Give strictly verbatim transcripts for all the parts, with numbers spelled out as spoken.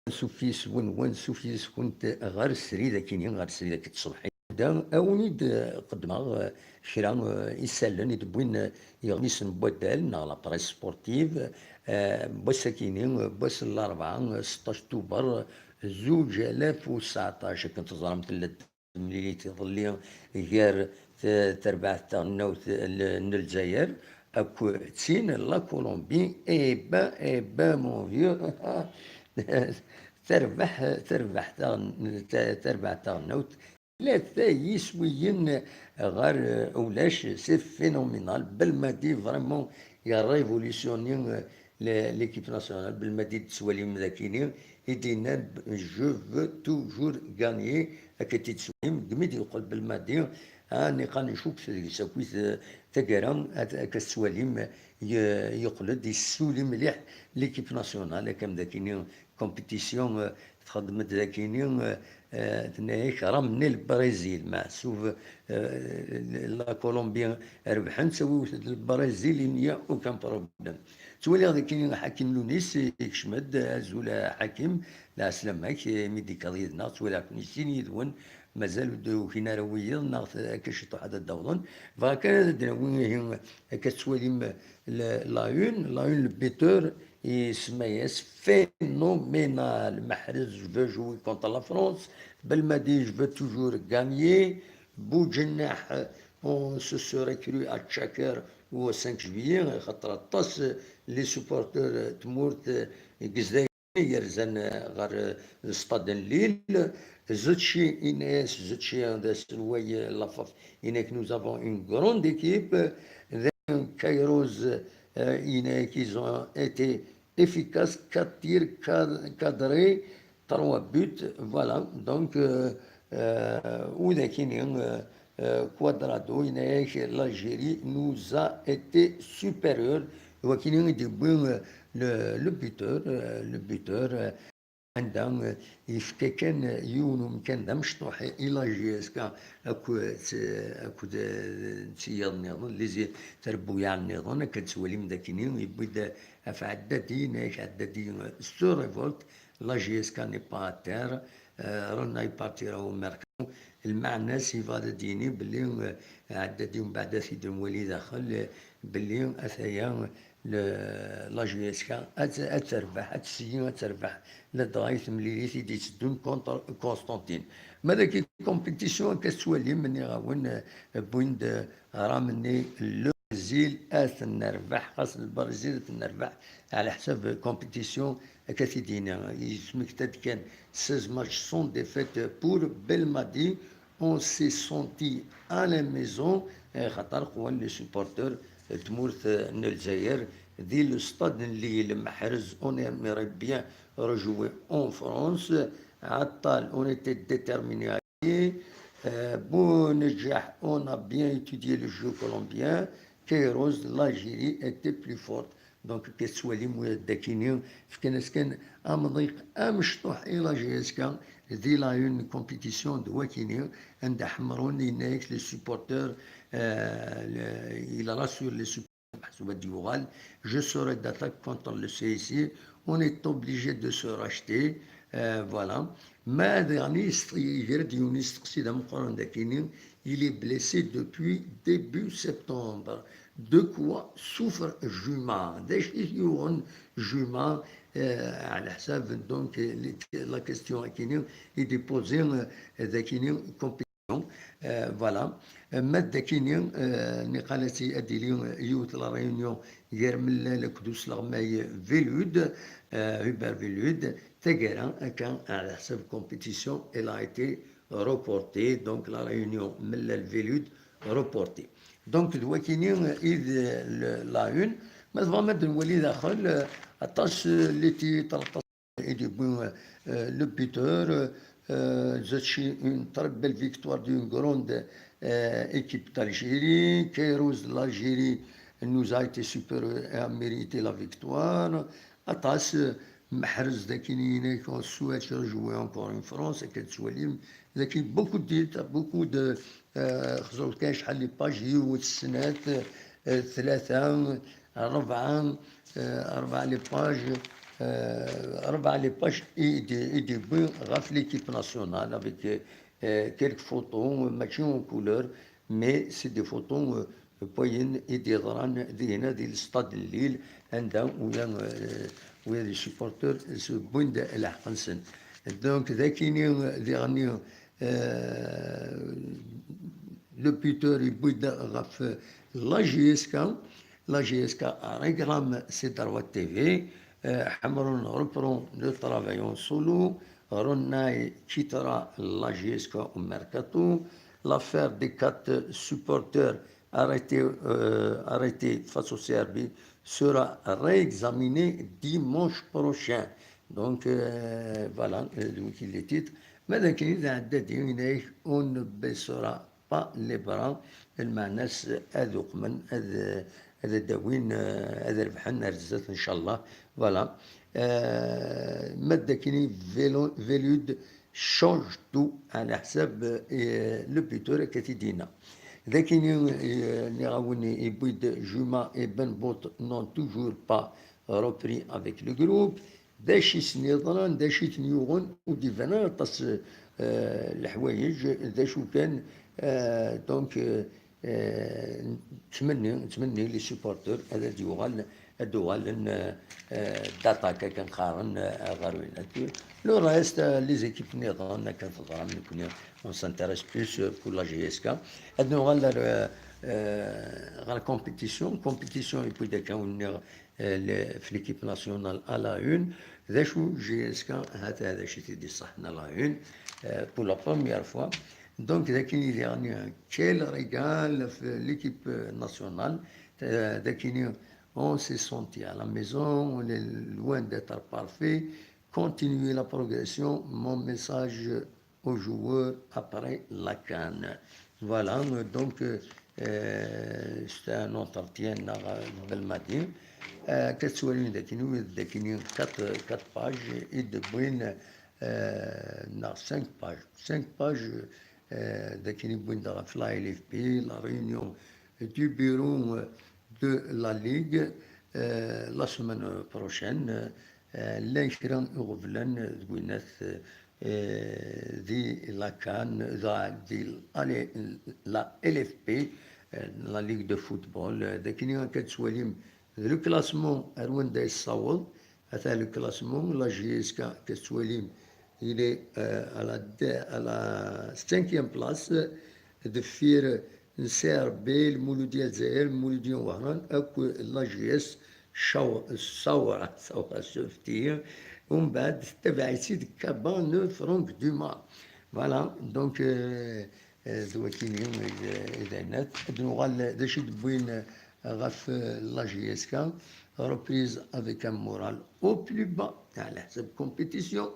s ufis-wen, s ufis-kent ɣer srid akini, ɣer srid akk tṣebḥit. Da, a wen-id-qeddmeɣ, eh, kra, eh, isallen i d-wwin, eh, iɣmisen n waddal neɣ la presse sportive, eh, n wass-akini, eh, n wass n larebɛa, eh, seṭṭac Tubeṛ, eh, zuǧ alaf u tseɛṭac, akken teẓram tella-d temlilit iḍelli gar t-, terbaɛt taɣelnawt n, n Lezzayer akked tin n la Colombie. Eh ben, eh ben, mon vieux, terbeḥ, terbeḥ taɣ-, ta-, terbaɛt taɣelnawt tlata yiswiyen ɣer ulac, c'est phénoménal. Belmadi, vraiment, yerra révolutionner, euh, l-, l'équipe nationale. Belmadi d-tettwalim dakini, i d-yennan, je veux toujours gagner, akka d-tettwalim. Deg mi d-yeqqel Belmadi, ah, niqal ncukk deg-s akkit, euh, taggara, ad, akka tettwalim, ye-, yeqqel-d, yessuli mliḥ l'équipe nationale, akka am dakini, compétition, euh, txeddem-d dakini, euh, euh, tenna-yak ramener le Brésil, meɛsub, euh, la Colombie rebḥen, tawiwt d le Brésil, il n'y a aucun problème. Ttwaliɣ dakini Ḥakim Lunis, yekcem-d, azul a Ḥakim, lɛeslama-k, imi d-ikkaḍ yid-neɣ, ttwaliɣ-ken i sin yid-wen, mazal ur d-ukin ara wiyiḍ, neɣ t-, akka ciṭuḥ ad d-awḍen. Bɣiɣ kan ad d-nawi ihi, akka tettwalim le-, la une, la une, le buteur, isemma-yas phénoménal. Mahrez, je veux jouer contre la France. Belmadi, je veux toujours gagner. Bougenah, on se serait cru à Tchaker ou au cinq juillet, xaṭer aṭas les supporters n tmurt n Lezzayer yerzan ɣer stade n Lille. Zetchi, Inès Zetchi, d aselway n la FAF, yenna-k nous avons une grande équipe. Kairos, euh, yenna-k ils ont été efficaces, quatre tirs cad-, cadrés, trois buts, voilà. Donc, euh, euh, ou dakini, euh, euh, Cuadrado, yenna-k l'Algérie nous a été supérieure. Wakini i d-yewwi, euh, le, le buteur, euh, le buteur, euh, anda, euh, yefka kan, euh, yiwen umkan d amecṭuḥ i la J S K akked, akked, euh, tiyaḍ nniḍen, les, trebbuyaɛ nniḍen, akka d-tettwalim dakini, yewwi-d, euh, ɣef Ɛeddadi, yenna-k Ɛeddadi, euh, se révolte, la J S K n'est pas à terre, euh, Rennes partira au mercato. Lmeɛna-s yebɣa ad d-yini belli, euh, Ɛeddadi, mbeɛd ad t-id-nwali daxel, euh, belli ataya, le-, la J S K ad, ad terbeḥ, ad tesyi, ad terbeḥ ladɣa i temlilit i d-itteddun contre Constantine. Ma dagi compétition akka tettwalim, nniɣ-awen, euh, wwin-d, euh, ramener le Brésil ad t-nerbeḥ, xas Lbrizil ad t-nerbeḥ, ɛla ḥsab compétition akka t-id-ini. Yesmekta-d kan seize matchs sans défaite pour Belmadi. On s'est senti à la maison, eh, xaṭer qwan les supporters, eh, tmurt, eh, n Lezzayer, di le stade n Lille. Mahrez, on aimerait bien rejouer en France. Attal, on était déterminés à gagner. Euh, Bounedjah, on a bien étudié le jeu colombien. Kairos, l'Algérie était plus forte. Donc, akka tettwalim, dakini, fkan-as kan amḍiq amecṭuḥ i la J S K di la une compétition d wakini, anda ḥemmren, yenna-yak les supporters, euh, le-, il rassure les supporters, meḥsub ad d-yuɣal, je serai d'attaque contre le C S I, on est obligé de se racheter, euh, voilà. Ma daɣen yest-, yegra-d yiwen isteqsi d ameqqran dakini, il est blessé depuis début septembre. De quoi souffre Juma? D acu i t-yuɣen Juma, euh, ɛla ḥsab, donc, les, la question akini i d-ipozi, euh, dakini compétition. Euh, voilà. Euh, ma d dakini, euh, niqal ad i-, ad d-tili, euh, yiwet la réunion gar Mellal akked usleɣmay Velud, euh, Hubert Velud, taggara akka, ɛla ḥsab compétition, elle a été reportée. Donc la réunion Mellal Velud reportée. Donc d wakini i d le-, la une. Ma tebɣam ad nwali daxel, euh, aṭas, euh, les titres, aṭas i d-yewwi, euh, le buteur, euh, Zetchi, une très belle victoire d'une grande, euh, équipe d'Algérie. Kairos, l'Algérie nous a été supérieure et a mérité la victoire. Aṭas, euh, Mahrez, dakini, on souhaite rejouer encore en France, akka tettwalim. Daki beaucoup de titres, beaucoup de, euh, xẓu-d kan acḥal les pages, yiwet, snat, euh, tlata, rebɛa, euh, rebɛa les pages, Euh, rebɛa les pages i d-, i d-yewwi ɣef l'équipe nationale avec, euh, quelques photos, euh, mačči en couleur, mais c'est des photos, euh, n wayen i d-yeḍran dinna di l'stade n Lille, anda ula, euh, ula d les supporters wwin-d lḥeqq-nsen. Donc, d akini, euh, diɣenni, euh, le buteur yewwi-d ɣef la J S K, la J S K réclame ses droits T V, euh, Hamron reprend le travail en solo, Ronay quittera la J S K au mercato, l'affaire des quatre supporters arrêtés, euh, arrêtés face aux Serbes sera réexaminée dimanche prochain. Donc, euh, voilà, euh, donc les titres. Mais donc, il y a des, on ne baissera pas les bras, lmeɛna-s ad uqmen, ad, ad dawin, euh, ad rebḥen ar zdat, inchallah. Voilà. Euh, ma d akini Velo-, Velud change tout, ɛla ḥsab, euh, le buteur akka t-id-yenna. D akini, euh, nniɣ-awen, yewwi-d Juma et Ben Bot n'ont toujours pas repris avec le groupe. D acu i sen-yeḍran, d acu i ten-yuɣen, ur d-iban ara aṭas, euh, leḥwayeǧ, d acu kan, euh, donc, euh, euh, nettmenni, nettmenni les supporters ad d-yuɣal, ad d-uɣalen, euh, euh, d'attaque akken qqaren, euh, ɣer winna. Le reste, euh, les équipes nniḍen akken teẓram nekkni, on s'intéresse plus, euh, pour la J S K. Ad nuɣal ar, euh, euh, ɣer compétition. Compétition, yewwi-d akka ur nniɣ, euh, le-, في l'équipe nationale à la une. D acu J S K, hata d acu i t-id-iṣaḥen à la une, euh, pour la première fois. Donc, d akini diɣenni, quel régal في l'équipe nationale. Euh, d akini, on s'est senti à la maison, on est loin d'être parfait. Continuer la progression, mon message aux joueurs après la CAN. Voilà, euh, donc, euh, euh, c'était un entretien neɣ, euh, d Belmadi. Euh, akka tettwalim d akini, d akini quatre, quatre pages i d-wwin, euh, neɣ cinq pages. Cinq pages, euh, d akini wwin-d ɣef la L F P, la réunion du bureau, euh, de la Ligue, euh, la semaine prochaine, euh, llan kra iɣeblan d winat, euh, di la CAN, da, di la, la L F P, euh, la Ligue de football, euh, d akini akka tettwalim d le classement ar wanda yessaweḍ, ata le classement, la J S K akka tettwalim, il est, euh, à la, à la cinquième place, deffir n C R B, Lmuludya Lezzayer, Lmuludya Wehran, akk la J S Saw-, Sawra, Sawra Softi, umbeɛd tettabaɛ-itt-id Kaba Neuf Franck Dumas. Voilà, donc, euh, euh, d wakini, euh, d ayen-at. Ad nuɣal d acu i d-wwin, euh, ɣef, euh, la J S K, reprise avec un moral au plus bas, ɛla ḥsab compétition.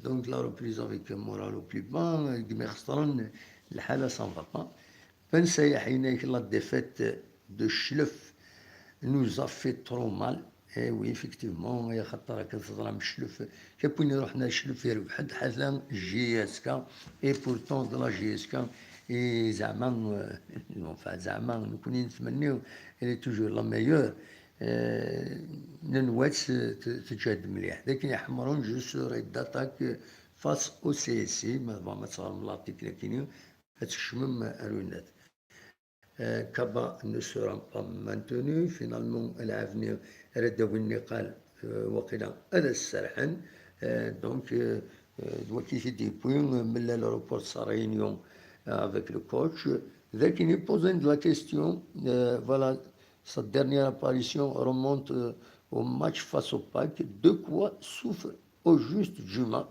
Donc la reprise avec un moral au plus bas, euh, deg mi xesren, lḥala ça va pas. Pensa yaḥ-inek, la défaite de Chlef nous a fait trop mal. Eh oui, effectivement, axaṭer akken teẓram Chlef, kif win iruḥen ar Chlef irbeḥ-d ḥala J S K, et pourtant de la J S K, et zeɛma, euh, enfin, zeɛma, nekkni nettmenni, elle est toujours la meilleure. Euh, nenwa-tt, euh, t-, teǧǧa-d mliḥ. D akken iḥemmren, je serai d'attaque face au C S C, ma tebɣam ad teɣrem l'article akini, ad tkecmem ar winat. Euh, Kaba ne sera pas maintenu. Finalement, lɛeb-nni ara d-awin niqal, euh, waqila ad as-serḥen. Euh, donc, euh, euh, d waki i t-id-yewwi, euh, mella le report sa réunion, euh, avec le coach. D akken i posen-d la question, euh, voilà, sa dernière apparition remonte, euh, au match face au pack. De quoi souffre au juste Juma ?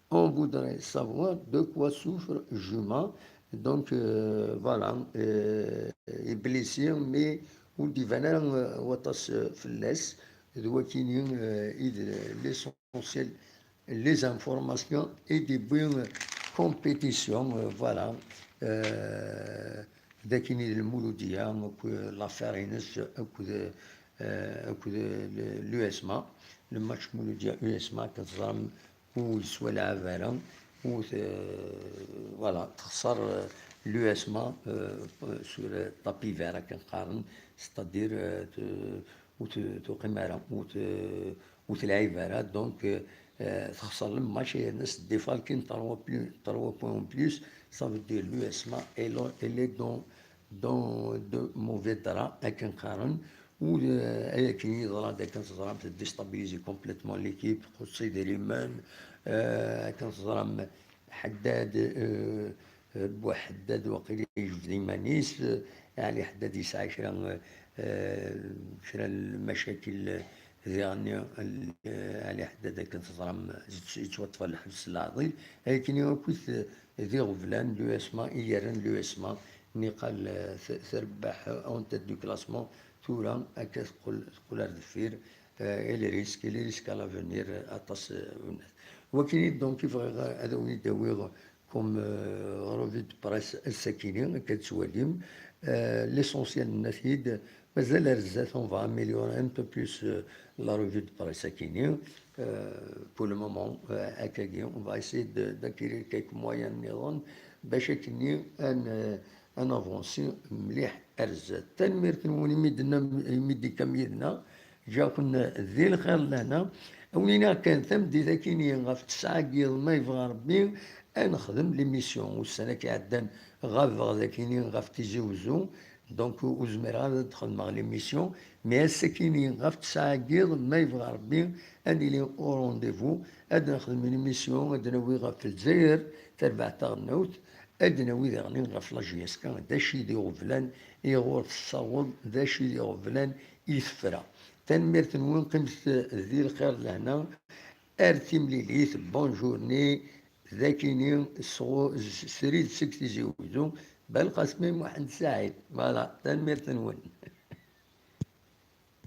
On voudrait savoir de quoi souffre Juma. Donc, euh, voilà, euh, est blessé, mais ur d-iban ara, euh, waṭas, euh, fell-as. D wakini, euh, i d l'essentiel, les informations i d-iwwi, euh, compétition, euh, voilà. Euh, d akini d Lmuludya, akk, euh, l'affaire-ines, akked, euh, akked, euh, le, l'U S M A, le match Mouloudia U S M A, akken teẓram, ur yettwalɛab ara, ur t-, euh, voilà, texṣer, euh, l'U S M A, euh, sur, euh, tapis vert, akken qqaren, c'est-à-dire, euh, te-, ur te-, tuqim ara, ur te-, ur telɛib ara, donc, euh, euh, texṣer le match, yerna s défaut kan trois plus, trois points en plus, ça veut dire l'U S M A, elle, elle est dans, dans de mauvais draps, akken qqaren, u, euh, akken yeḍra d akken teẓram, tdéstabiliser complètement l'équipe, txuṣṣ idrimen, euh, akken teẓram, Ḥeddad, euh, euh, Buḥeddad waqila yejbed iman-is, euh, Ɛli Ḥeddad yesɛa kra, euh, kra n lmacakel, euh, diɣen, euh, Ɛli Ḥeddad akken teẓram yettwaṭṭef ɣer lḥebs s leɛḍil, akken akk d iɣeblan n l'U S M A i yerran l'U S M A niqal, euh, t-, terbeḥ en tête du classement, tura akka teqqel, teqqel ar deffir, euh, et les risques, et les risques à l'avenir, euh, aṭas, euh, unat. Wakin donc i bɣiɣ ad awen-d-awiɣ comme, euh, revue de presse ass-akini, akka tettwalim. Euh, l'essentiel nna-t-id, mazal ar zdat, on va améliorer un peu plus, euh, la revue de presse akini. Euh, pour le moment, euh, akkagi, on va essayer de, d'acquérir quelques moyens nniḍen bac akkenni ad n-, ad navancer mliḥ ar zdat. Tanemmirt-nwen imi d-tennam, imi d-tekkam yid-neɣ. Ǧǧiɣ-ken di lxir d lehna. Awen-iniɣ kan tameddit akini ɣef ttesɛa n yiḍ, ma yebɣa Rebbi, ad nexdem l'émission ussan-agi iɛeddan, ɣabeɣ dakini ɣef Tizi Wezzu, donc ur zmireɣ ara ad xedmeɣ l'émission, mais ass-akini ɣef ttesɛa n yiḍ, ma yebɣa Rebbi, ad nili au rendez-vous, ad nexdem une émission, ad d-nawi ɣef Lezzayer, tarbaɛt taɣelnawt, ad d-nawi daɣen ɣef la J S K, d acu i d iɣeblan iɣur tessaweḍ, d acu i d iɣeblan i tefra. Tanemmirt-nwen, qqimet di lxir d lehna, ar timlilit, bonne journée, dakini sɣu-, srid seg Tizi Wezzu, Belqasem Muḥend Saɛid. Voilà, tanemmirt-nwen.